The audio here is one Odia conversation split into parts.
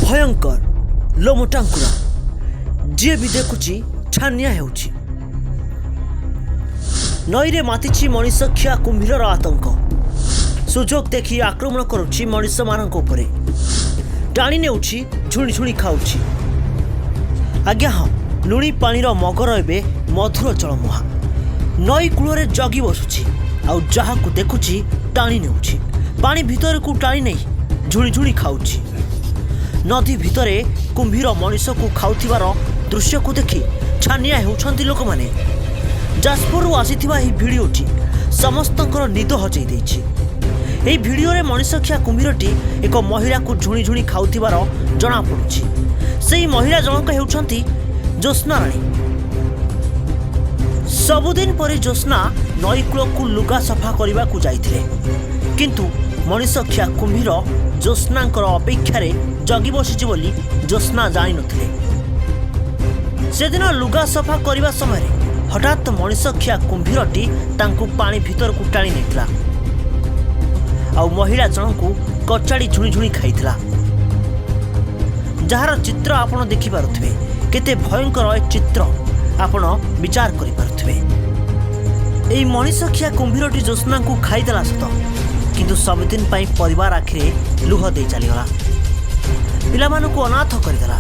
ଭୟଙ୍କର ଲୋମଟାଙ୍କୁରା, ଯିଏ ବି ଦେଖୁଛି ଛାନିଆ ହେଉଛି। ନଈରେ ମାତିଛି ମଣିଷଖିଆ କୁମ୍ଭୀରର ଆତଙ୍କ। ସୁଯୋଗ ଦେଖି ଆକ୍ରମଣ କରୁଛି ମଣିଷମାନଙ୍କ ଉପରେ, ଟାଣି ନେଉଛି, ଝୁଣି ଝୁଣି ଖାଉଛି। ଆଜ୍ଞା ହଁ, ଲୁଣି ପାଣିର ମଗର ଏବେ ମଧୁର ଜଳମୁହାଁ। ନଈ କୂଳରେ ଜଗି ବସୁଛି ଆଉ ଯାହାକୁ ଦେଖୁଛି ଟାଣି ନେଉଛି, ପାଣି ଭିତରକୁ ଟାଣି ନେଇ ଝୁଣି ଝୁଣି ଖାଉଛି। ନଦୀ ଭିତରେ କୁମ୍ଭୀର ମଣିଷକୁ ଖାଉଥିବାର ଦୃଶ୍ୟକୁ ଦେଖି ଛାନିଆ ହେଉଛନ୍ତି ଲୋକମାନେ। ଯାଜପୁରରୁ ଆସିଥିବା ଏହି ଭିଡ଼ିଓଟି ସମସ୍ତଙ୍କର ନିଦ ହଜେଇ ଦେଇଛି। ଏହି ଭିଡ଼ିଓରେ ମଣିଷଖିଆ କୁମ୍ଭୀରଟି ଏକ ମହିଳାକୁ ଝୁଣି ଝୁଣି ଖାଉଥିବାର ଜଣାପଡ଼ୁଛି। ସେହି ମହିଳା ଜଣକ ହେଉଛନ୍ତି ଜ୍ୟୋତ୍ସ୍ନା ରାଣୀ। ସବୁଦିନ ପରି ଜ୍ୟୋତ୍ସ୍ନା ନଈକୂଳକୁ ଲୁଗା ସଫା କରିବାକୁ ଯାଇଥିଲେ, କିନ୍ତୁ ମଣିଷଖିଆ କୁମ୍ଭୀର ଜ୍ୟୋତ୍ସ୍ନାଙ୍କର ଅପେକ୍ଷାରେ ଜଗି ବସିଛି ବୋଲି ଜ୍ୟୋତ୍ସ୍ନା ଜାଣିନଥିଲେ। ସେଦିନ ଲୁଗା ସଫା କରିବା ସମୟରେ ହଠାତ୍ ମଣିଷଖିଆ କୁମ୍ଭୀରଟି ତାଙ୍କୁ ପାଣି ଭିତରକୁ ଟାଣି ନେଇଥିଲା ଆଉ ମହିଳା ଜଣଙ୍କୁ କଚାଡ଼ି ଝୁଣି ଝୁଣି ଖାଇଥିଲା, ଯାହାର ଚିତ୍ର ଆପଣ ଦେଖିପାରୁଥିବେ। କେତେ ଭୟଙ୍କର ଏ ଚିତ୍ର ଆପଣ ବିଚାର କରିପାରୁଥିବେ। ଏହି ମଣିଷଖିଆ କୁମ୍ଭୀରଟି ଜ୍ୟୋତ୍ସ୍ନାଙ୍କୁ ଖାଇଦେଲା ସତ, କିନ୍ତୁ ସବୁଦିନ ପାଇଁ ପରିବାର ଆଖିରେ ଲୁହ ଦେଇ ଚାଲିଗଲା, ପିଲାମାନଙ୍କୁ ଅନାଥ କରିଦେଲା।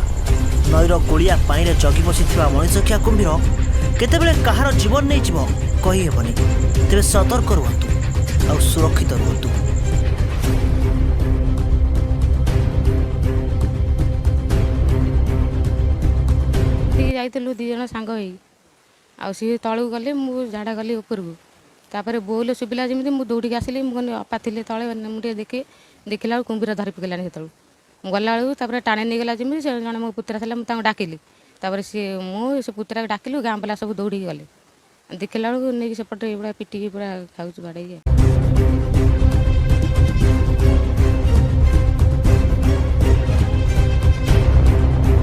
ନଈର ଗୋଳିଆ ପାଣିରେ ଜଗି ବସିଥିବା ମଣିଷଖିଆ କୁମ୍ଭୀର କେତେବେଳେ କାହାର ଜୀବନ ନେଇଯିବ କହିହେବନି। ତେବେ ସତର୍କ ରୁହନ୍ତୁ ଆଉ ସୁରକ୍ଷିତ ରୁହନ୍ତୁ। ଟିକେ ଯାଇଥିଲୁ 2 ଜଣ ସାଙ୍ଗ ହେଇ, ଆଉ ସିଏ ତଳକୁ ଗଲେ, ମୁଁ ଝାଡ଼ା ଗଲି ଉପରକୁ। ତାପରେ ବୋଉଲ ଶୁଭିଲା ଯେମିତି ମୁଁ ଦୌଡ଼ିକି ଆସିଲି। ମୁଁ କହିଲି ଅପା ଥିଲେ ତଳେ, ମୁଁ ଟିକେ ଦେଖେ। ଦେଖିଲା ବେଳକୁ କୁମ୍ଭୀର ଧରି ପକେଇଲାଣି ସେତେବେଳକୁ। ମୁଁ ଗଲାବେଳକୁ ତାପରେ ଟାଣି ନେଇଗଲା ଯେମିତି, ସେ ଜଣେ ମୋ ପୁତୁରା ଥିଲା, ମୁଁ ତାଙ୍କୁ ଡାକିଲି। ତାପରେ ସିଏ ମୁଁ ସେ ପୁତୁରାକୁ ଡାକିଲୁ, ଗାଁ ପିଲା ସବୁ ଦୌଡ଼ିକି ଗଲେ। ଦେଖିଲା ବେଳକୁ ନେଇକି ସେପଟେ ଏଇଭଳିଆ ପିଟିକି ପୁରା ଖାଉଛି ବାଡ଼େଇକି।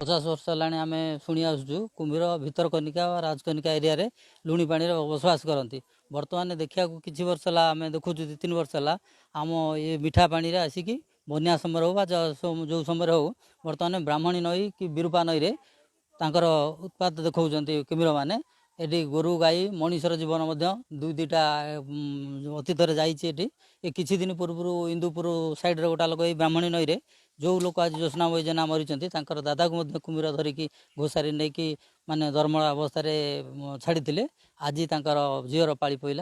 50 ବର୍ଷ ହେଲାଣି ଆମେ ଶୁଣି ଆସୁଛୁ କୁମ୍ଭୀର ଭିତରକନିକା ବା ରାଜକନିକା ଏରିଆରେ ଲୁଣି ପାଣିରେ ବସବାସ କରନ୍ତି। ବର୍ତ୍ତମାନ ଦେଖିବାକୁ କିଛି ବର୍ଷ ହେଲା ଆମେ ଦେଖୁଛୁ, 2-3 ବର୍ଷ ହେଲା ଆମ ଏ ମିଠା ପାଣିରେ ଆସିକି ବନ୍ୟା ସମୟରେ ହଉ ବା ଯେଉଁ ସମୟରେ ହଉ, ବର୍ତ୍ତମାନ ବ୍ରାହ୍ମଣୀ ନଈ କି ବିରୂପା ନଈରେ ତାଙ୍କର ଉତ୍ପାତ ଦେଖାଉଛନ୍ତି କୁମ୍ଭୀରମାନେ। ଏଠି ଗୋରୁ ଗାଈ ମଣିଷର ଜୀବନ ମଧ୍ୟ 2 2ଟା ଅତୀତରେ ଯାଇଛି। ଏଠି ଏ କିଛି ଦିନ ପୂର୍ବରୁ ଇନ୍ଦୁପୁର ସାଇଡ଼ରେ ଗୋଟା ଲୋକ ଏଇ ବ୍ରାହ୍ମଣୀ ନଈରେ ଯେଉଁ ଲୋକ ଆଜି ଜ୍ୟୋତ୍ସ୍ନାମୟୀ ଜେନା ମରିଛନ୍ତି, ତାଙ୍କର ଦାଦାକୁ ମଧ୍ୟ କୁମ୍ଭୀର ଧରିକି ଘୋଷାରି ନେଇକି ମାନେ ଦରମଳା ଅବସ୍ଥାରେ ଛାଡ଼ିଥିଲେ। ଆଜି ତାଙ୍କର ଝିଅର ପାଳି ପଇଲା।